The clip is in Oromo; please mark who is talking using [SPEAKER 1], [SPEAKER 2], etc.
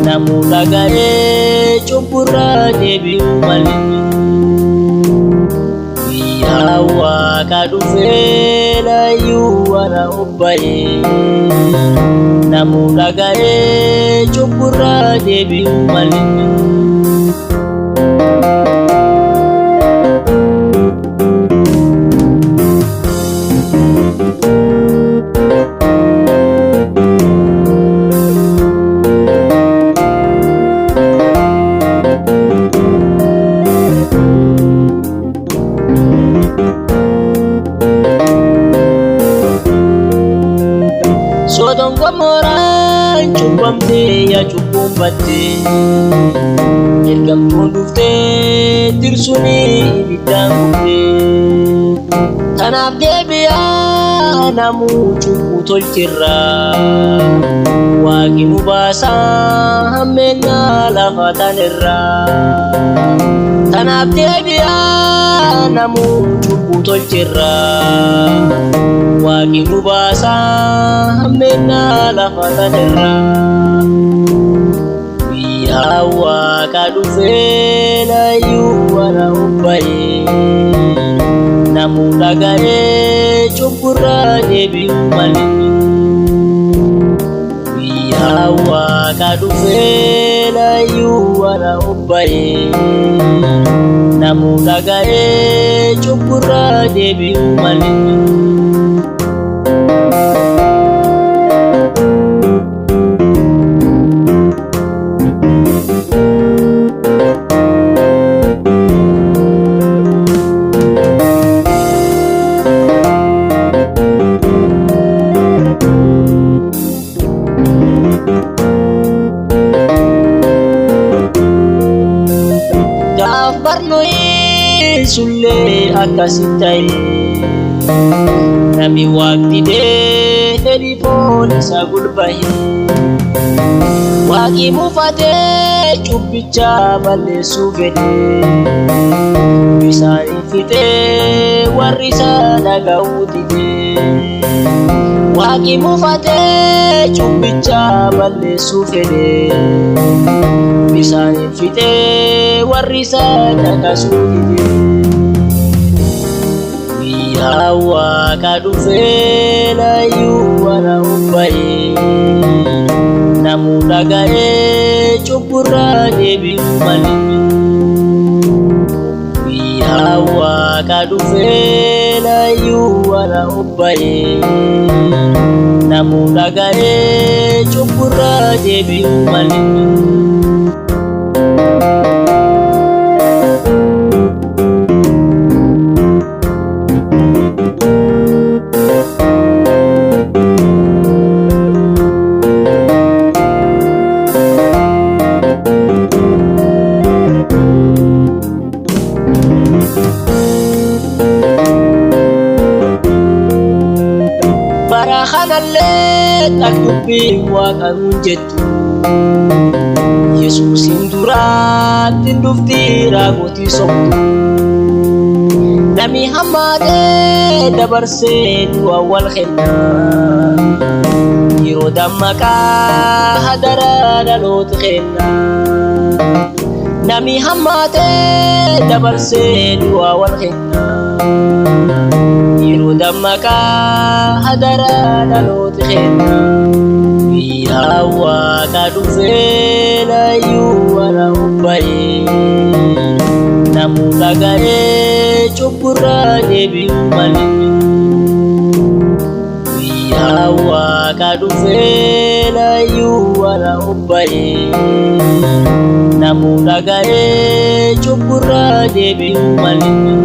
[SPEAKER 1] Namuu dhaga'ee cubburraa deebi'uu malee. Guyyaa waaqa dhufee layyuu warra obba'ee. Namuu dhaga'ee cubburraa deebi'uu malee. Sodoon Gomoraan cubbamtee yaa cubbuun battee. Ergamtuun dhuftee tirsuun ibiddaan gubdee. Tanaaf deebi'aa namuu cubbuu tolchirraa. Waaqni nu baasaa hammeenna lafa tanirraa. Tanaaf deebi'aa namuu cubbuu tolchirraa. Waaqni nu baasaa hammeenna lafa tanirraa. Guyyaa waaqa dhufee layyuu warra obba'ee. Namuu dhaga'ee cubburraa deebi'uu malee. Guyyaa waaqa dhufee layyuu warra obba'ee. Namuu dhaga'ee cubburraa deebi'uu malee. Gaaf barnooyi sullee akkasi ta'e. Namni waaqni dee fedhii foon isaa gulbahe. Waaqni mufatee cubbicha balleessuu fedhe. Bisaan fixee warri isaa dhaga'uu dide. Waaqni mufatee cubbicha balleessuu fedhe. Bisaan fixee warri isaa dhaga'uu dide. Guyyaa waaqa dhufee layyuu warra obba'ee. Namuu dhaga'ee cubburraa deebi'uu malee. Guyyaa waaqa dhufee layyuu warra obba'ee. Namuu dhaga'ee cubburraa deebi'uu malee. Bara kanallee tak dubbiin waaqa nuun jettu. Yesuusin duraatti dhufti raagotii sobdu. Namni hammaatee dabarsee du'a wal kenna. Yeroo dammaqaa hadara dhaloota kenna. Namni hammaatee dabarsee du'a wal kenna. Yeroo dammaqaa hadara dhaloota kenna. Guyyaa waaqa dhufee layyuu warra obba'ee. Namuu dhaga'ee cubburraa deebi'uu malee. Guyyaa waaqa dhufee layyuu warra obba'ee. Namuu dhaga'ee cubburraa deebi'uu malee.